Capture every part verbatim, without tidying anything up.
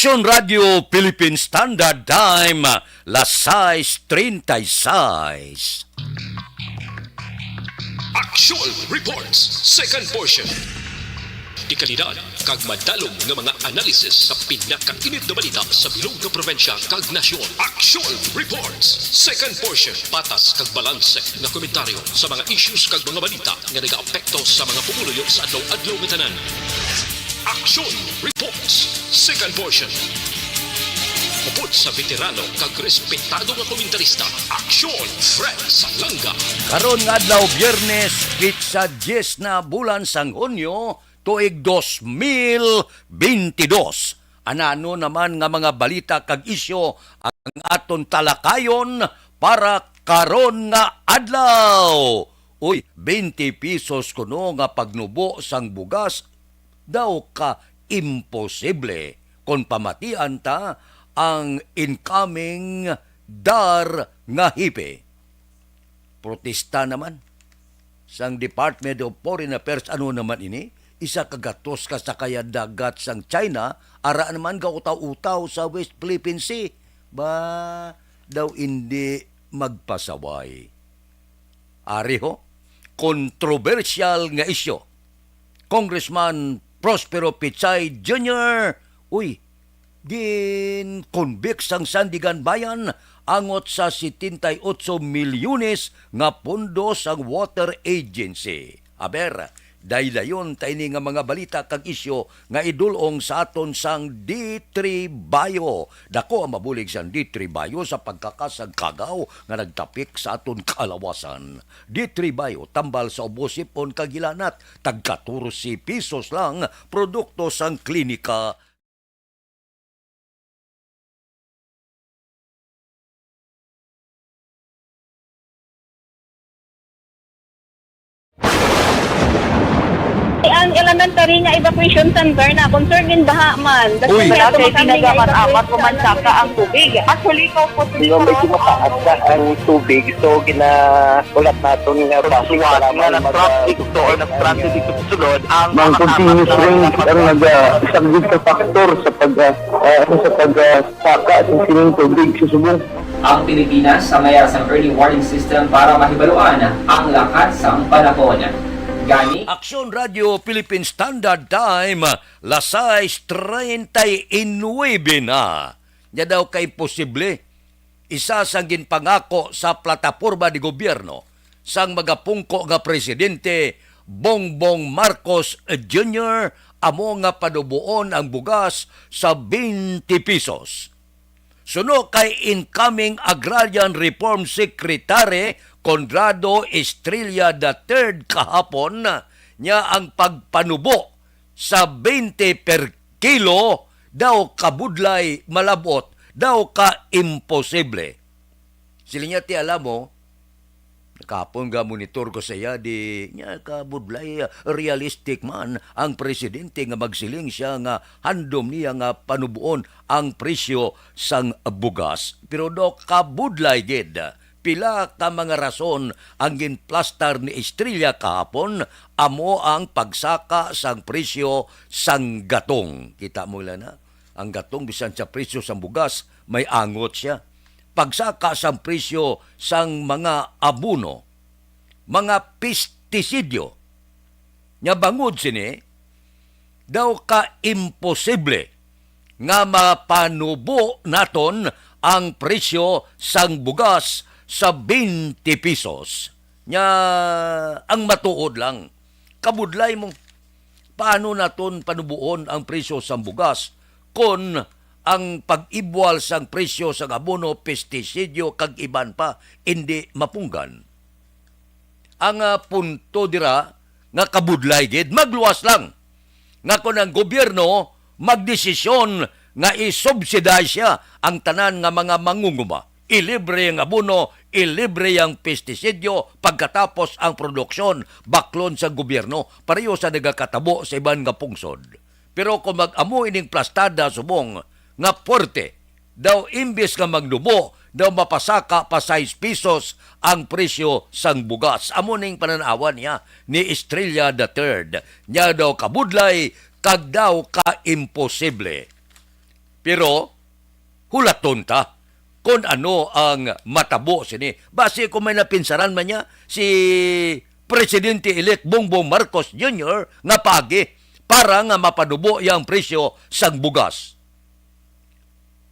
Aksyon Radio Philippine Standard Time, las sais treinta y seis. Aksyon Reports, second portion. Dekalidad kag madalom nga mga analisis sa pinakainit nga balita sa bilog nga probinsya kag nasyon. Aksyon Reports, second portion. Patas kag balanse nga komentaryo sa mga issues kag mga balita nga nagaapekto sa mga pumuluyo sa adlaw-adlaw nga tanan. Aksyon Reports, second portion. Upod sa veterano kag respetado nga komentarista, Aksyon Fred Salanga. Karon nga adlaw, Biyernes, pitsa diyes na bulan sang Hunyo, tuig dos mil bentidós. Anano naman nga mga balita kag isyu ang aton talakayon para karon nga adlaw? Uy, twenty pesos kuno nga pagnubo sang bugas daw ka imposible kon pamatian ta ang incoming DAR nga hepe. Protesta naman sang Department of Foreign Affairs. Ano naman ini? Isa ka gatos ka sakayan dagat sang China, ara naman gautaw-utaw sa West Philippine Sea. Ba, daw indi magpasaway. Ari ho, kontrobersyal nga isyu. Congressman Prospero Pichay Junior, uy, gin-convict sang Sandiganbayan angot sa setenta y ocho milyones nga pondo sang Water Agency. Aber, daydayon ta ini nga mga balita kag isyu nga idul-ong sa aton sang D three Bio. Dako ang mabulig sang D three Bio sa pagkakasag kagaw nga nagtapik sa aton kaalawasan. D three Bio, tambal sa ubo, sipon kag hilanat, tag katorse pesos lang, produkto sang Klinika. Ang elementary nga evacuation center na concern in baha man. Uy. Wala kay ginagamat-amat, pumansaka ang tubig. Actually, ikaw po, medyo mataas na ang tubig, so gina- Ulat naton nga base sa lamang nga nag-traffic to or nag-transit dito sa sulod ang mga continuous rain ang nag-, ah, isa gid sa factor sa pag, ah, ah, ano, sa pag, ah, saka sa sining tubig sa subong. Ang Pilipinas sa may sang early warning system para mahibaluan ang lakat sang panahon. Gani, Aksyon Radio Philippine Standard Time, las sais treinta y nuebe na. Nya daw kay posible isa sang ginpangako sa plataporma ni gobyerno sang magapungko nga presidente, Bongbong Marcos Junior, amo nga panuboon ang bugas sa twenty pesos. Suno kay incoming Agrarian Reform Secretary Conrado Estrella the third kahapon, niya ang pagpanubo sa twenty per kilo daw kabudlay, malabot daw ka imposible. Siling niya, ti alam mo, nakapon ga monitor ko sa iya, di niya kabudlay, realistic man ang presidente nga magsiling siya nga handom niya nga panubuon ang presyo sang bugas. Pero daw kabudlay gid. Pila ka mga rason ang ginplastar ni Estrella kahapon, amo ang pagsaka sang presyo sang gatong. Kita mo lang na, ang gatong, bisan sa presyo sang bugas, may angot siya. Pagsaka sang presyo sang mga abono, mga pestisidyo, nga bangod sini, daw ka imposible nga mapanubo naton ang presyo sang bugas sa twenty pesos. Nya, ang matuod lang, kabudlay mo, paano naton panubuon ang presyo sang bugas kon ang pag-ibwal sang presyo sang abono, pestisidyo, kag iban pa, indi mapunggan? Ang, ah, punto dira nga kabudlay gid, magluwas lang nga kon ang gobyerno magdesisyon nga i-subsidize siya ang tanan nga mga mangunguma, ilibre ang abono, ilibre ang pestisidyo, pagkatapos ang produksyon baklon sa gobyerno, pareho sa nagakatabo sa iban nga pungsod. Pero kung mag-amo ining plastada subong nga puwerte, daw imbis nga magnubo, daw mapasaka pa sais pesos ang presyo sang bugas. Amo ning panan-awan niya ni Estrella the third. Niya daw kabudlay kag daw ka imposible. Pero hulaton ta kon ano ang matabo sini. Basi kung may napinsaran man niya si Presidente-elect Bongbong Marcos Junior nga paagi para nga mapanubo iya ang presyo sang bugas.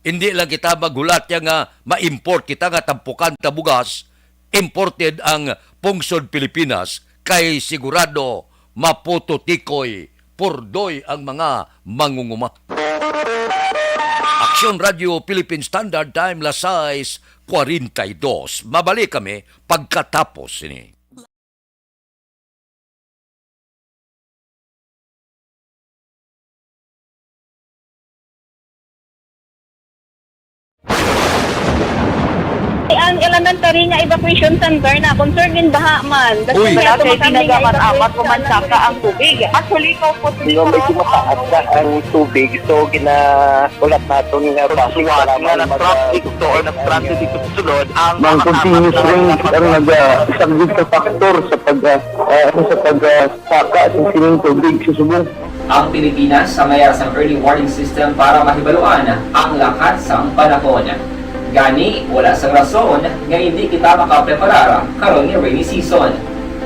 Hindi lang kita maghulat ya nga ma-import kita nga tampukan ta bugas, imported ang pungsod Pilipinas kay sigurado mapututikoy, purdoy ang mga mangunguma. Aksyon Radio Philippine Standard Time, las sais cuarenta y dos. Mabalik kami pagkatapos sini. Ang elementary nga evacuation center na concern gid baha man. Uy. Wala kay tinaga man amat ko man saka ang tubig. Actually, ko po. Di ba, medyo mataas na ang tubig, so ginahulat naton nga basi nga kailangan na mag-, transit to or nag-transit dito sa sulod ang mga continuous rain ang nag-, ah, isa gid ka factor sa pag, ah, ah, ano, sa pag, ah, saka sa sining tubig sa subong. Ang Pilipinas sa mayara sang early warning system para mahibaluan ang lakat sang panahon. Gani, wala sang rason nga hindi kita makapreparar karon nga rainy season.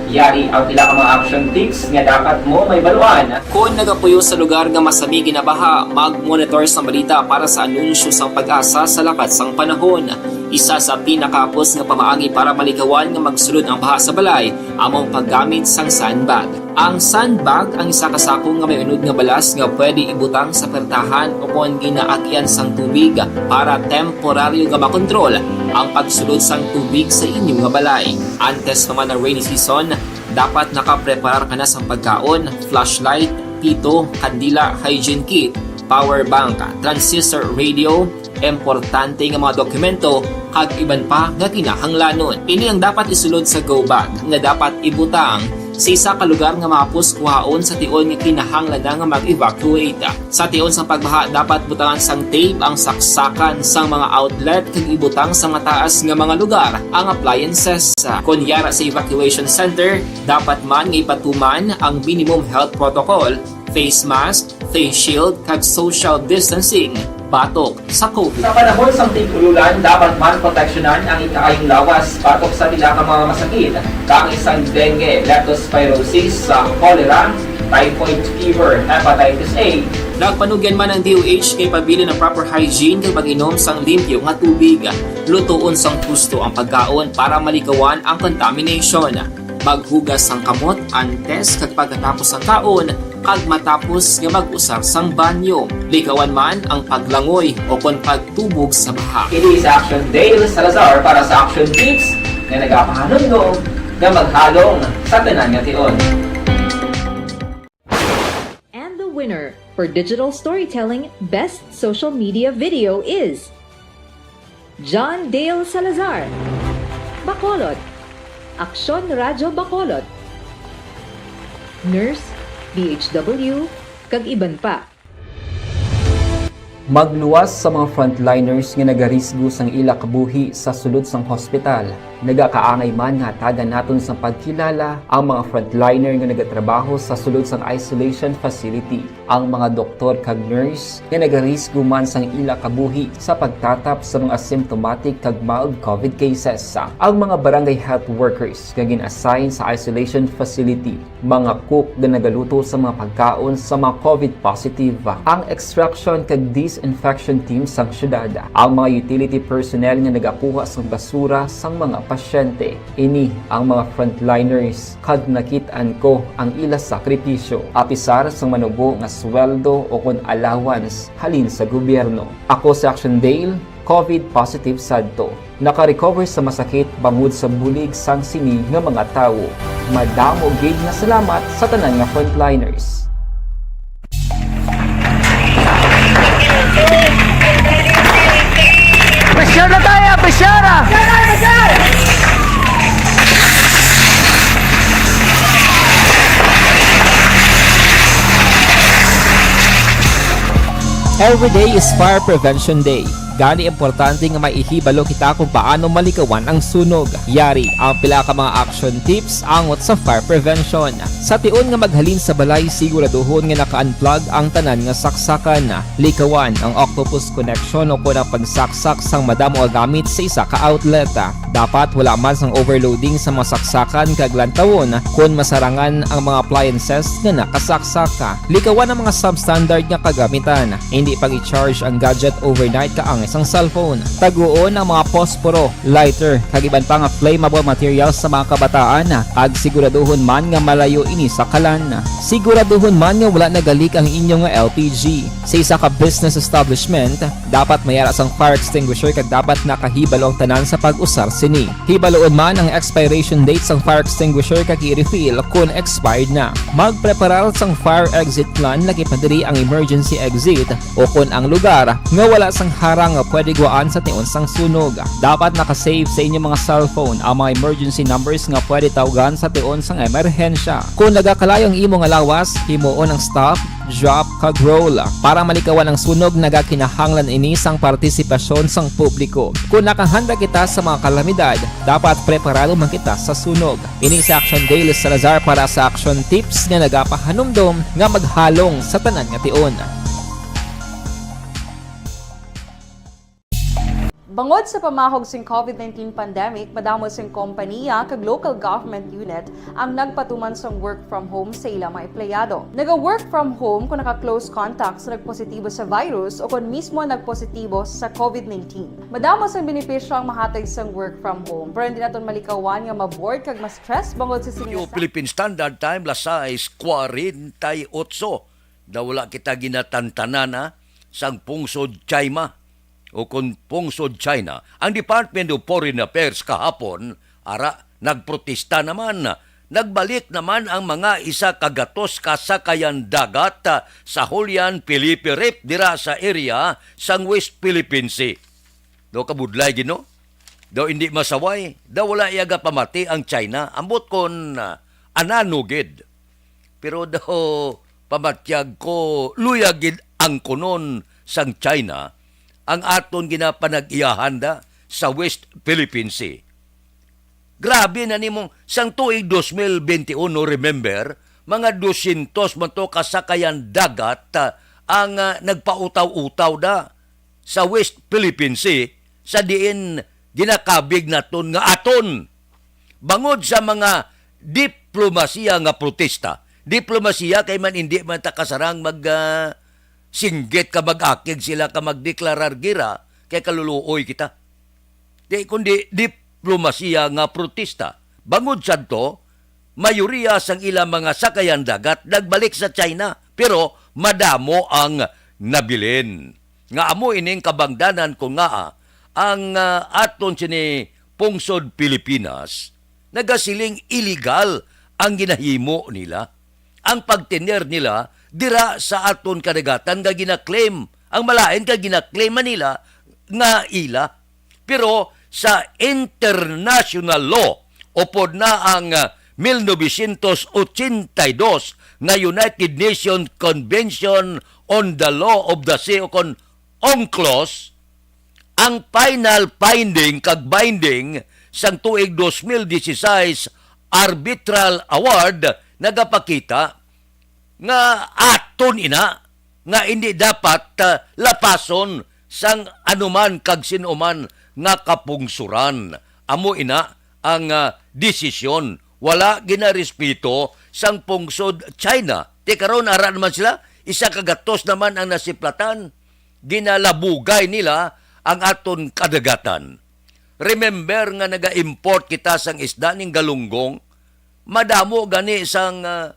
Yari ang pila ka mga action tips nga dapat mo mahibaluan. Kon nagapuyo sa lugar nga masami ginabaha, mag-monitor sang balita para sa anunsyo sang PAGASA sa lakat sang panahon. Isa sa pinakahapos nga pamaagi para malikawan nga magsulod ang baha sa balay amo ang paggamit sang sandbag. Ang sandbag ang isa ka sako nga may unod nga balas nga pwede ibutang sa pertahan o kon ginaagyan sang tubig para temporaryo nga makontrol ang pagsulod sang tubig sa inyo nga balay. Antes pa man ang rainy season, dapat nakapreparar ka na sang pagkaon, flashlight, pito, kandila, hygiene kit, power bank, transistor radio, importante nga mga dokumento, kag iban pa nga kinahanglanon. Ini ang dapat isulod sa go bag nga dapat ibutang sa isa ka lugar nga mahapos kuhaon sa tion nga kinahanglan na nga mag-evacuate. Sa tion sang pagbaha, dapat butangan sang tape ang saksakan sang mga outlet kag ibutang sa mataas nga mga lugar ang appliances. Kon yara sa evacuation center, dapat man nga ipatuman ang minimum health protocol, face mask, face shield, kag social distancing batok sa COVID. Sa panahon sang tig-ululan, dapat man proteksyonan ang ikaayong lawas batok sa pila ka mga masakit, kaangay sang dengue, leptospirosis, sa cholera, typhoid fever, hepatitis A. Nagpanugyan man ang D O H nga ipabilin ang proper hygiene kag pag-inom sang limpyo nga tubig. Lutoon sang husto ang pagkaon para malikawan ang contamination. Maghugas sang kamot antes kag pagkatapos sang kaon, kag matapos nga mag-usar sang banyo. Likawan man ang paglangoy o kon pagtubog sa baha. Ini si Action Dale Salazar para sa Action Tips nga nagapahanumdom nga maghalong sa tanan nga tion. And the winner for digital storytelling best social media video is John Dale Salazar, Bacolod, Aksyon Radyo Bacolod, nurse, D H W, kag iban pa. Magluwas sa mga frontliners nga nagarisgo sang ila kabuhi sa sulod sang hospital. Nagakaangay man nga hatagan naton sang pagkilala ang mga frontliner nga nagatrabaho sa sulod sang isolation facility, ang mga doktor kag nurse nga nagarisgo man sang ila kabuhi sa pagtatap sa mga asymptomatic kag mild COVID cases, ang mga barangay health workers nga gin-assign sa isolation facility, mga cook nga nagaluto sa mga pagkaon sa mga COVID positive, ang extraction kag disinfection team sang syudad, ang mga utility personnel nga nagakuha sang basura sang mga pasyente. Ini ang mga frontliners, kag nakit-an ko ang ila sakripisyo, apisar sang manubo nga sweldo o kon allowance halin sa gobyerno. Ako si Action Dale, COVID positive sadto. Naka-recover sa masakit bangod sa bulig sang sini nga mga tawo. Madamo gid nga salamat sa tanan nga frontliners. Pressure na tayo! Pressure na! Every day is Fire Prevention Day. Gani, importante nga may ihibalo kita kung paano malikawan ang sunog. Yari ang pila ka mga action tips angot sa fire prevention. Sa tion nga maghalin sa balay, siguraduhon nga naka-unplug ang tanan nga saksakan. Likawan ang octopus connection o kon ang pagsaksak sang madamo nga gamit sa isa ka outlet. Dapat wala man sang overloading sa mga saksakan kag lantawon kon masarangan ang mga appliances nga nakasaksak. Likawan ang mga substandard nga kagamitan. Hindi pag-i-charge ang gadget overnight kaangay sang cellphone. Taguon ang mga posporo, lighter, kag iban pa nga flammable materials sa mga kabataan, kag siguraduhon man nga malayo ini sa kalan. Siguraduhon man nga wala nagalik ang inyo nga L P G. Sa isa ka business establishment, dapat may ara sang fire extinguisher kag dapat nakahibalo ang tanan sa pag-usar sini. Hibaloon man ang expiration date sang fire extinguisher kag i-refill kon expired na. Magpreparar sang fire exit plan, laki pa diri ang emergency exit o kon ang lugar nga wala sang harang nga pwede gwaan sa tion sang sunog. Dapat naka-save sa inyo mga cellphone ang mga emergency numbers nga pwede tawgan sa tion sang emerhensya. Kon nagakalayo ang imo nga lawas, himuon ang stop, drop, kag roll. Para malikawan ang sunog, nagakinahanglan ini sang partisipasyon sang publiko. Kon nakahanda kita sa mga kalamidad, dapat preparado man kita sa sunog. Ini si Action Daily Salazar para sa Action Tips nga nagapahanumdom nga maghalong sa tanan nga tion. Bangod sa pamahog sing covid nineteen pandemic, madamo sing kompaniya kag local government unit ang nagpatuman sang work from home sa ila mga empleyado. Naga-work from home kung naka-close contact sa nagpositibo sa virus o kon mismo nagpositibo sa covid nineteen. Madamo sang benepisyo ang mahatag sang work from home, pero hindi naton malikawan nga ma-bored kag ma-stress bangod sa sini nga Philippine Standard Time, las sais cuarenta y ocho. Daw wala kita ginatantanan, ha, sang pungsod China o kon pungsod China. Ang Department of Foreign Affairs kahapon, ara, nagprotesta naman. Nagbalik naman ang mga isa ka gatos ka sakayan dagat, ah, sa Julian Felipe Reef dira sa area sang West Philippine Sea. Daw kabudlay gid, no? Daw hindi masaway, daw wala iya gapamati ang China. Ambot kon, ah, anano gid. Pero daw pamatyag ko, luyag gid ang kunon sang China ang aton ginapanag-iyahan da sa West Philippine Sea. Grabe na nimong sang tuig dos mil bente uno, remember, mga dosyentos man to ka sakayan dagat, ah, ang, ah, nagpautaw-utaw da sa West Philippine Sea, sa diin ginakabig naton nga aton. Bangod sa mga diplomasiya nga protesta, diplomasiya kay man hindi man ta kasarang mag, ah, singgit ka mag-akig sila ka magdeklarar gira kay kaluluoy kita. Di kundi diplomasiya nga protesta. Bangod sadto, mayoriya sang ilang mga sakayan dagat nagbalik sa China, pero madamo ang nabilin. Nga amo ining kabangdanan kon ngaa ang, ah, aton sini pungsod Pilipinas nagasiling illegal ang ginahimo nila, ang pagtener nila dira sa aton kadagatan nga ginaklaim, ang malain nga ginaklaim man nila nga ila. Pero sa international law, upod na ang, ah, mil novecientos ochenta y dos nga United Nations Convention on the Law of the Sea, o kon UNCLOS, ang final finding kag binding sang tuig dos mil dieciséis arbitral award nagapakita nga aton ina nga indi dapat, ah, lapason sang anuman kag sin-o man nga kapungsoran. Amo ina ang, ah, desisyon. Wala ginarespeto sang pungsod China. Ti karon, ara naman sila, isa ka gatos naman ang nasiplatan. Ginalabugay nila ang aton kadagatan. Remember nga naga-import kita sang isda ning galunggong? Madamo gani sang, ah,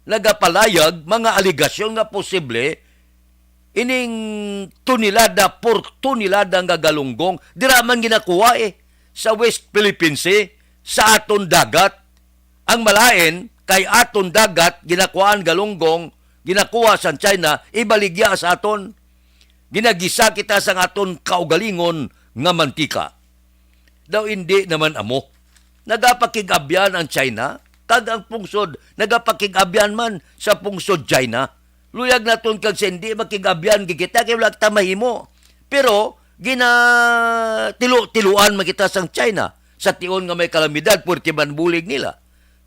nagapalayag mga aligasyon nga posible ining tonelada por tonelada nga galunggong dira man ginakuha, eh, sa West Philippine Sea, sa aton dagat. Ang malain kay aton dagat ginakuhaan galunggong, ginakuha sa China, ibaligya sa aton. Ginagisa kita sang aton kaugalingon nga mantika. Daw indi naman amo. Nagapakig-abyan ang China, kag ang pungsod nagapakig-abyan man sa pungsod China. Luyag naton kag sa hindi makig-abyan gid kita kay wala kita mahimo. Pero ginatilo-tiluan man kita sang China. Sa tion nga may kalamidad, puwerte man bulig nila.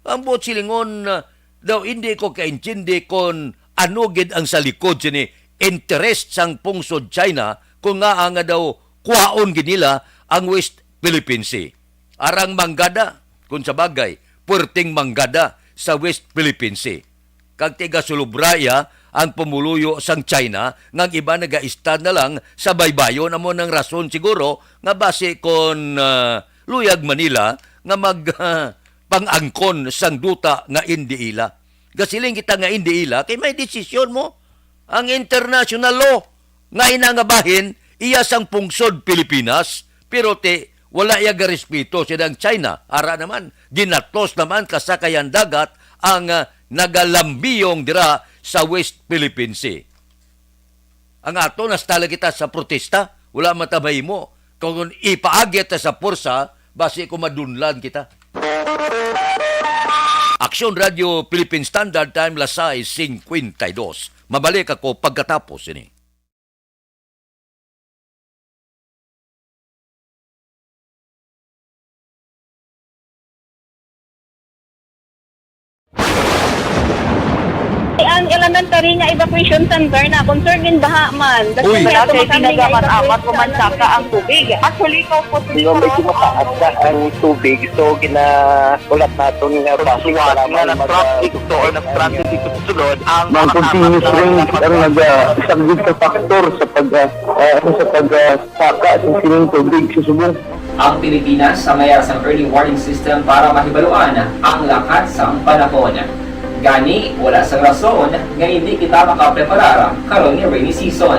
Ang buot silingon, ah, daw hindi ko kaintindi kon ano gid ang sa likod sini interest sang pungsod China, kon ngaa nga daw kuhaon gid nila ang West Philippine Sea. Arang manggada, kung sa bagay, puwerteng manggada sa West Philippine Sea. Kag tigasulubra iya ang pumuluyo sang China, nga ang iban nagaista na lang sa baybayon. Amo nang rason siguro nga basi kon, ah, luyag Manila nga mag, ah, pang-angkon sang duta nga indi ila. Gasiling kita nga indi ila kay may desisyon mo ang international law nga ina nga bahin iya sang pungsod Pilipinas, pero ti wala iya garespeto sina ang China. Ara naman, ginatos naman kasakayan dagat ang, ah, nagalambiyong dira sa West Philippine Sea. Ang ato, nastala kita sa protesta, wala man ta mahimo. Kung ipaagi ta sa pursa, basi ko madunlan kita. Aksyon Radio Philippine Standard Time, las sais cincuenta y dos. Mabalik ako pagkatapos ini. Ang elementary nga evacuation center na concern in baha man. Uy. Wala kay pinagaman amat ko man saka ang tubig. Actually, ko po. Di ba, medyo mataas na ang tubig, so gina- Ulat naton nga basi nga lang na-traffic to or na-stranded dito sa sulod ang mga continuous rain ang naga-, isa gid ka factor sa pag, ah, ah, sa pag, ah, saka sa sining tubig sa subong. Ang Pilipinas sa mayar sang early warning system para mahibaluan ang lakat sang panahon. Gani, wala sang rason nga hindi kita makapreparar karon nga rainy season.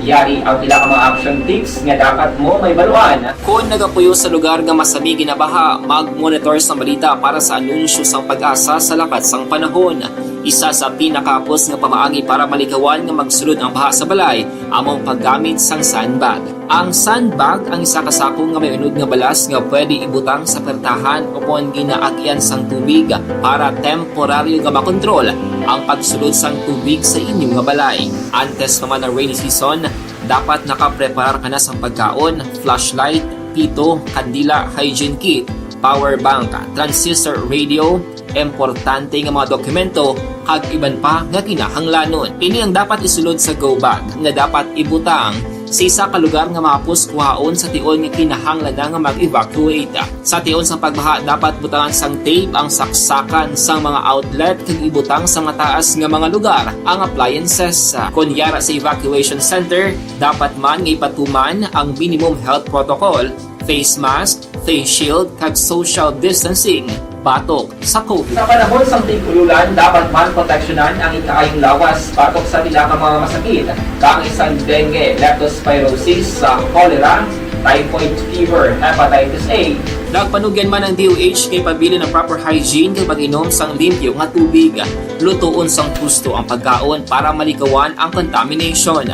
Yari ang pila ka mga action tips nga dapat mo mahibaluan. Kon nagapuyo sa lugar nga masami ginabaha, mag-monitor sang balita para sa anunsyo sang PAGASA sa lakat sang panahon. Isa sa pinakahapos nga pamaagi para malikawan nga magsulod ang baha sa balay amo ang paggamit sang sandbag. Ang sandbag ang isa ka sako nga may unod nga balas nga pwede ibutang sa pertahan o kon ginaagyan sang tubig para temporaryo nga makontrol ang pagsulod sang tubig sa inyo nga balay. Antes pa man ang rainy season, dapat nakapreparar ka na sang pagkaon, flashlight, pito, kandila, hygiene kit, power bank, transistor radio, importante nga mga dokumento, kag iban pa nga kinahanglanon. Ini ang dapat isulod sa go bag nga dapat ibutang sa isa ka lugar nga mahapos kuhaon sa tion nga kinahanglan na nga mag-evacuate. Sa tion sang pagbaha, dapat butangan sang tape ang saksakan sang mga outlet kag ibutang sa mataas nga mga lugar ang appliances. Kon yara sa evacuation center, dapat man nga ipatuman ang minimum health protocol, face mask, face shield, kag social distancing batok sa COVID. Sa panahon sang tig-ululan, dapat man proteksyonan ang ikaayong lawas batok sa pila ka mga masakit, kaangay sang dengue, leptospirosis, sa cholera, typhoid fever, hepatitis A. Nagpanugyan man ang D O H nga ipabilin ang proper hygiene kag pag-inom sang limpyo nga tubig. Lutoon sang husto ang pagkaon para malikawan ang contamination.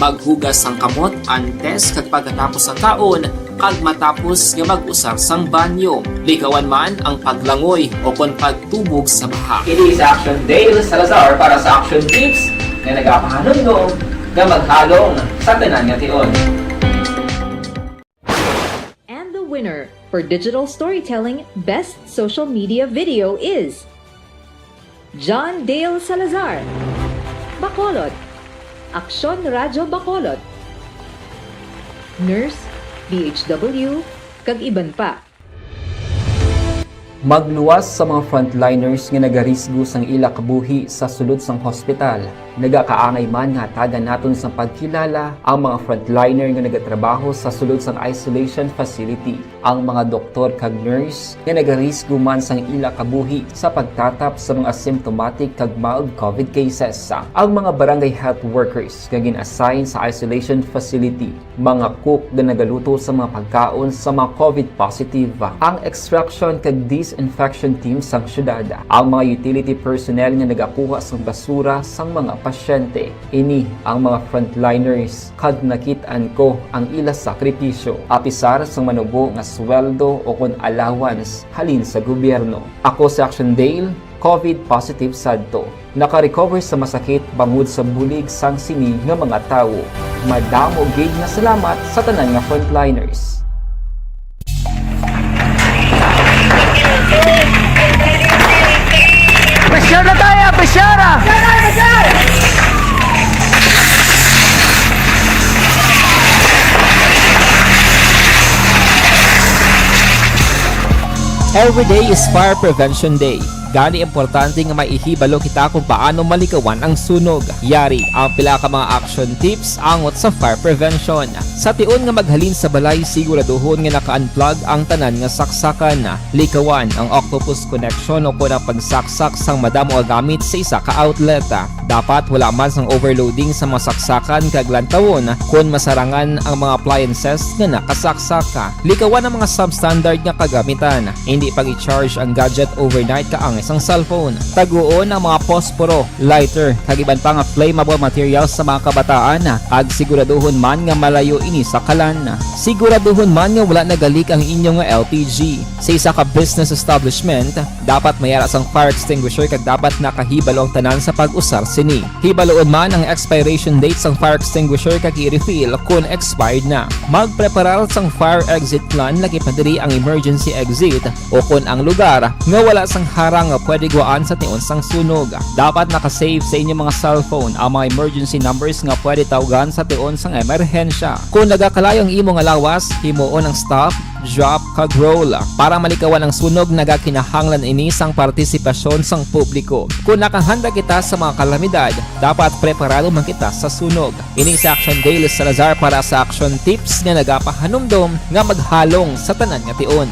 Maghugas sang kamot antes kag pagkatapos sang kaon, kag matapos nga mag-usar sang banyo. Likawan man ang paglangoy o kon pagtubog sa baha. Ini si Action Dale Salazar para sa Action Tips nga nagapahanumdom nga maghalong sa tanan nga tion. And the winner for digital storytelling best social media video is John Dale Salazar, Bacolod, Aksyon Radyo Bacolod, nurse, D H W, kag iban pa. Magluwas sa mga frontliners nga nagarisgo sang ila kabuhi sa sulod sang hospital. Nagakaangay man nga hatagan naton sang pagkilala ang mga frontliner nga nagatrabaho sa sulod sang isolation facility, ang mga doktor kag nurse nga nagarisgo man sang ila kabuhi sa pagtatap sa mga asymptomatic kag mild COVID cases, ang mga barangay health workers nga gin-assign sa isolation facility, mga cook nga nagaluto sa mga pagkaon sa mga COVID positive, ang extraction kag disinfection team sang syudad, ang mga utility personnel nga nagakuha sang basura sang mga pasyente. Ini ang mga frontliners, kag nakit-an ko ang ila sakripisyo, apisar sang manubo nga sweldo o kon allowance halin sa gobyerno. Ako si Action Dale, COVID positive sadto. Naka-recover sa masakit bangod sa bulig sang sini nga mga tawo. Madamo gid nga salamat sa tanan nga frontliners. Pressure na tayo! Pressure na! Every day is Fire Prevention Day. Gani, importante nga may ihibalo kita kung paano malikawan ang sunog. Yari ang pila ka mga action tips angot sa fire prevention. Sa tion nga maghalin sa balay, siguraduhon nga naka-unplug ang tanan nga saksakan. Likawan ang octopus connection o kon ang pagsaksak sang madamo nga gamit sa isa ka outlet. Dapat wala man sang overloading sa mga saksakan kag lantawon kon masarangan ang mga appliances nga nakasaksak. Likawan ang mga substandard nga kagamitan. Hindi pag-i-charge ang gadget overnight kaangay sang cellphone. Taguon ang mga posporo, lighter, kag iban pa nga flammable materials sa mga kabataan, kag siguraduhon man nga malayo ini sa kalan. Siguraduhon man nga wala nagalik ang inyo nga L P G. Sa isa ka business establishment, dapat may ara sang fire extinguisher kag dapat nakahibalo ang tanan sa pag-usar sini. Hibaluon man ang expiration date sang fire extinguisher kag i-refill kon expired na. Magpreparar sang fire exit plan, laki pa diri ang emergency exit o kon ang lugar nga wala sang harang nga pwede guwaan sa tion sang sunog. Dapat naka-save sa inyo mga cellphone ang mga emergency numbers nga pwede tawgan sa tion sang emerhensya. Kon nagakalayo ang imo nga lawas, himuon ang stop, drop, kag roll. Para malikawan ang sunog, nagakinahanglan ini sang partisipasyon sang publiko. Kon nakahanda kita sa mga kalamidad, dapat preparado man kita sa sunog. Ini si Action Daily Salazar para sa Action Tips nga nagapahanumdom nga maghalong sa tanan nga tion.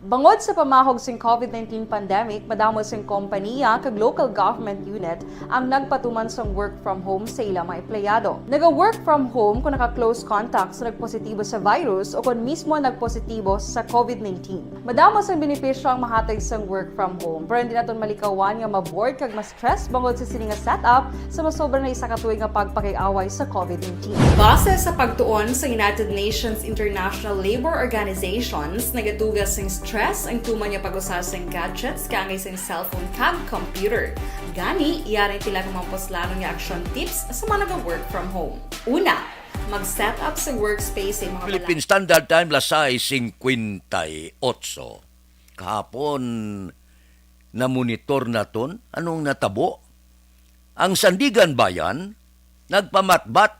Bangod sa pamahog sing COVID nineteen pandemic, madamo sing kompaniya kag local government unit ang nagpatuman sang work from home sa ila mga empleyado. Naga-work from home kon naka-close contact sa nagpositibo sa virus o kon mismo nagpositibo sa COVID nineteen. Madamo sang benepisyo ang mahatag sang work from home, pero hindi naton malikawan nga ma-bored kag ma-stress bangod sa sini nga setup sa masobra na isa ka tuig nga pagpakig-away sa COVID nineteen. Base sa pagtuon sa United Nations International Labour Organizations, nagaduga sing stress ang tuman nga pag-usa sing gadgets kaangay sing cellphone kag computer. Gani, yari ang pila ka mga puslanon nga action tips sa mga naga-work from home. Una, mag-set up sa workspace sa imong mga Philippine Standard Time, las sais cincuenta y ocho. Kahapon, namonitor naton anong natabo. Ang Sandiganbayan nagpamatbat.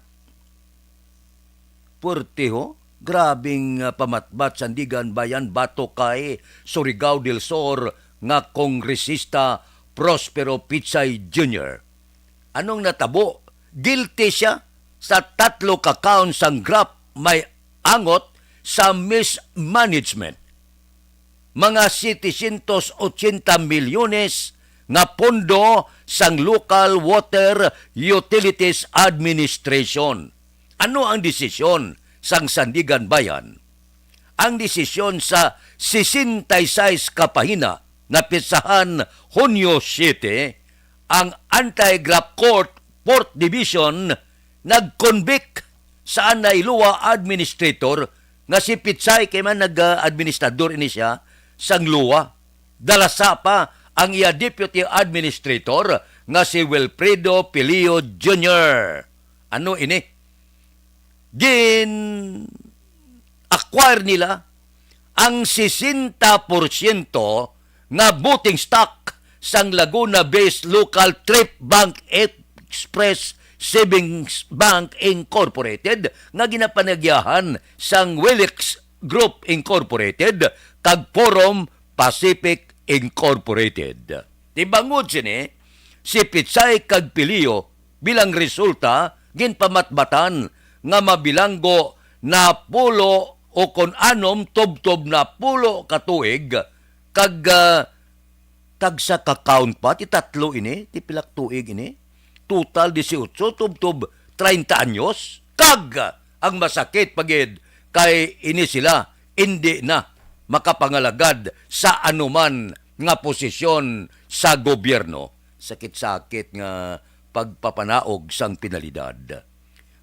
Puerte, ho. Grabing, ah, pamatbat, Sandiganbayan, batok kay Surigao del Sur nga Kongresista Prospero Pitsay Junior. Anong natabo? Guilty siya sa tatlo ka count sang graft may angot sa mismanagement. Mga setecientos ochenta milyones nga pondo sang Local Water Utilities Administration. Ano ang desisyon sang Sandiganbayan? Ang desisyon sa sesenta y seis ka pahina, napetsahan Hunyo siete, ang Anti-Graft Court Fourth Division nag-convict sa anay LOA administrator nga si Pitsay, kay man nag-, ah, administrador ini siya sang LOA. Dalasa pa ang iya deputy administrator nga si Wilfredo Pilio Junior. Ano ini? Gin-acquire nila ang sesenta porsyento nga voting stock sang Laguna-based local Thrift Bank Express Savings Bank Incorporated nga ginapanagyahan sang Wilix Group Incorporated kag Forum Pacific Incorporated. Tibangod sini, si Pitsay kag Pilio bilang resulta ginpamatbatan nga mabilanggo napulo o kon anom tubtob napulo ka tuig kag, ah, tagsa ka count pa, ti tatlo ini, ti pilak tuig ini, total dieciocho tubtob treinta anyos, kag ang masakit pa gid kay ini sila indi na makapangalagad sa anuman nga posisyon sa gobyerno. Sakit-sakit nga pagpapanaog sang penalidad.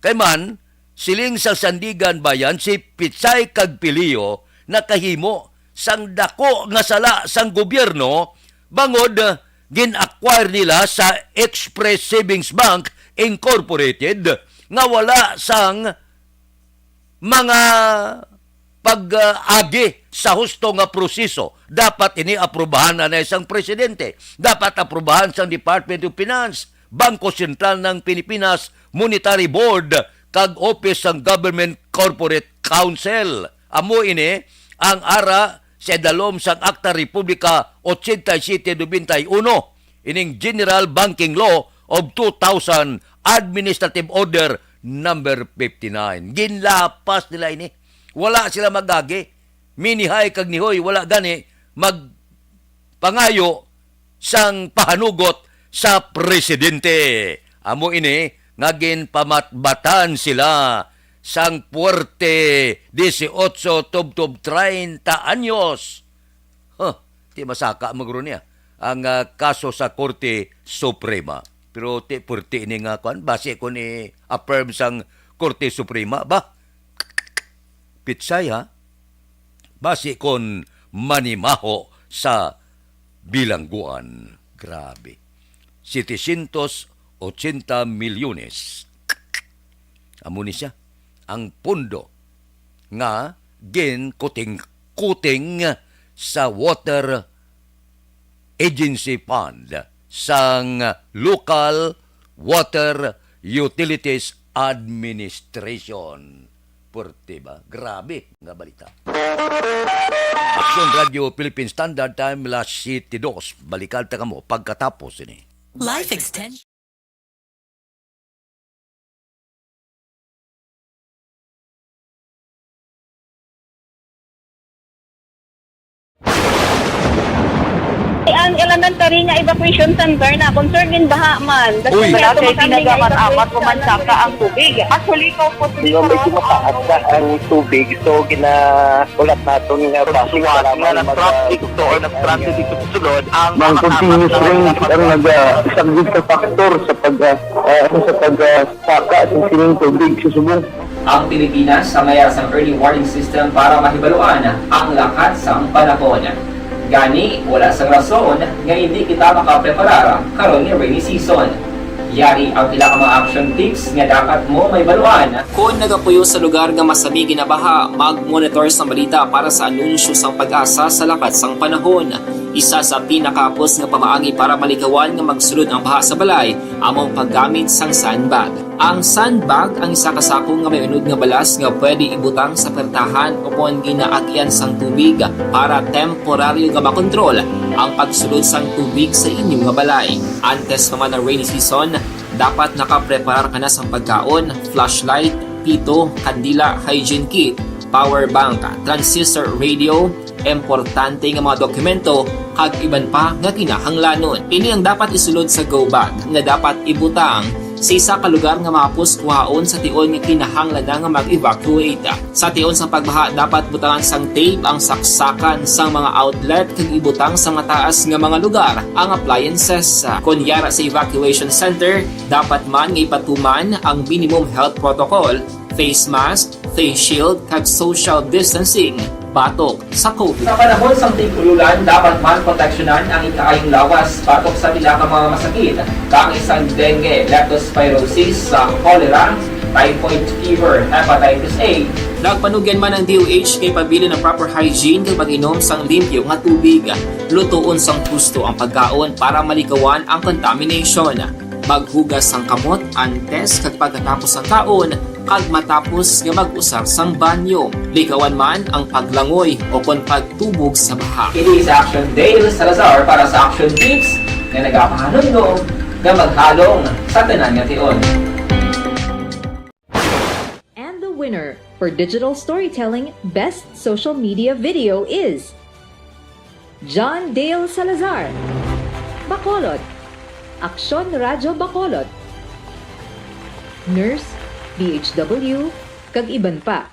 Kay man, siling sa Sandiganbayan, si Pitsay kag Pilio nakahimo sang dako nga sala sang gobyerno, bangod gin-acquire nila sa Express Savings Bank Incorporated nga wala sang mga pag-agi sa husto nga proseso. Dapat ini aprubahan na, na sang presidente. Dapat aprubahan sang Department of Finance, Bangko Sentral ng Pilipinas, Monetary Board, kag Office sang Government Corporate Counsel. Amo ini ang ara sa idalom sang Akta Republika ochenta y siete noventa y uno, ining General Banking Law of two thousand, Administrative Order number fifty-nine. Ginlapas nila ini. Wala sila mag-agi. Minihay kag nihoy, wala gani magpangayo sang pahanugot sa presidente. Amo ini nga ginpamatbatan sila sang puwerte, dieciocho tubtob treinta anyos. Huh, ti masaka magro niya ang, ah, kaso sa Korte Suprema. Pero ti puwerte ini nga kwan, basi kon i-affirm sang Korte Suprema ba? Pitsay, ha? Basi kon manimaho sa bilangguan. Grabe. Setecientos ochenta milyones. Amo ni siya ang pondo nga ginkuting-kuting sa Water Agency Fund sang Local Water Utilities Administration. Puwerte ba? Grabe nga balita. Aksyon Radio Philippine Standard Time, las siyete dos. Balikan ta kamo pagkatapos ini. Life extension. Ang elementary nga evacuation center na concern in baha man. Uy. Wala kay ginagamit-amot o mansaka ang tubig. Actually, ko po Yung medyo mataas na ang tubig, so gina-, ulat naton nga basi nga kailangan mag-, nag-traffic to or nag-transit dito sa sulod ang Mang continuous rain ang naga-, isa gid ka factor sa pag-, ah, ah, sa pag-, ah, saka sa sining tubig sa subong. Ang Pilipinas ang mayara sang early warning system para mahibaluan ang lakat sang panahon. Gani, wala sang rason nga hindi kita makapreparar karon nga rainy season. Yari ang pila ka mga action tips nga dapat mo mahibaluan. Kon nagapuyo sa lugar nga masami ginabaha, mag-monitor sang balita para sa anunsyo sang PAGASA sa lakat sang panahon. Isa sa pinakahapos nga pamaagi para malikawan nga magsulod ang baha sa balay amo ang paggamit sang sandbag. Ang sandbag ang isa ka sako nga may unod nga balas nga pwede ibutang sa pertahan o kon ginaagian sang tubig para temporaryo nga makontrol ang pagsulod sang tubig sa inyo nga balay. Antes pa man ang rainy season, dapat nakapreparar ka na sang pagkaon, flashlight, pito, kandila, hygiene kit, power bank, transistor radio, importante nga mga dokumento, kag iban pa nga kinahanglanon. Ini ang dapat isulod sa go bag nga dapat ibutang sa isa ka lugar nga mahapos kuhaon sa tion nga kinahanglan na nga mag-evacuate. Sa tion sang pagbaha, dapat butangan sang tape ang saksakan sang mga outlet kag ibutang sa mataas nga mga lugar ang appliances. Kon yara sa evacuation center, dapat man nga ipatuman ang minimum health protocol, face mask, face shield, kag social distancing batok sa COVID. Sa panahon sang tig-ululan, dapat man proteksyonan ang ikaayong lawas batok sa pila ka mga masakit, kaangay sang dengue, leptospirosis, sa cholera, typhoid fever, hepatitis A. Nagpanugyan man ang D O H nga ipabilin ang proper hygiene kag pag-inom sang limpyo nga tubig. Lutoon sang husto ang pagkaon para malikawan ang contamination. Maghugas sang kamot antes kag pagkatapos sang kaon, kag matapos nga mag-usar sang banyo. Likawan man ang paglangoy o kon pagtubog sa baha. Ini si Action Dale Salazar para sa Action Tips nga nagapahanumdom nga maghalong sa tanan nga tion. And the winner for digital storytelling best social media video is John Dale Salazar, Bacolod, Aksyon Radyo Bacolod, Nurse, D H W, kag iban pa.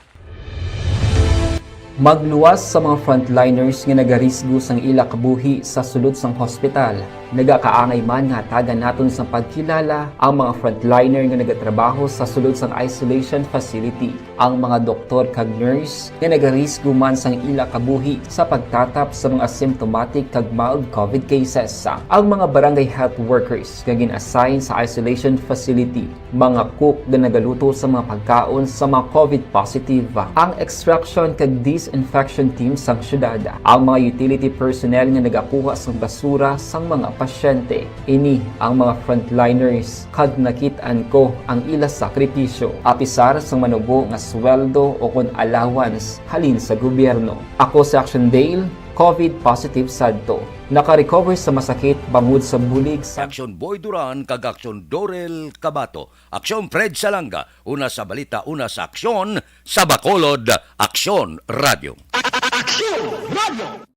Magluwas sa mga frontliners nga nagarisgo sang ila kabuhi sa sulod sang hospital. Nagakaangay man nga hatagan naton sang pagkilala ang mga frontliner nga nagatrabaho sa sulod sang isolation facility, ang mga doktor kag nurse nga nagarisgo man sang ila kabuhi sa pagtatap sa mga symptomatic kag mild covid cases, ang mga barangay health workers nga gin-assign sa isolation facility, mga cook nga nagaluto sa mga pagkaon sa mga covid positive, ang extraction kag disinfection team sang syudad, ang mga utility personnel nga nagakuha sang basura sang mga pasyente. Ini ang mga frontliners, kag nakit-an ko ang ila sakripisyo, apisar sang manubo nga sweldo o kon allowance halin sa gobyerno. Ako si Action Dale, covid positive sadto. Naka-recover sa masakit bangod sa bulig sa Action Boy Duran kag Action Dorel Cabato. Action Fred Salanga, una sa balita, una sa aksyon, sa Bacolod, Action Radio. Action Radio!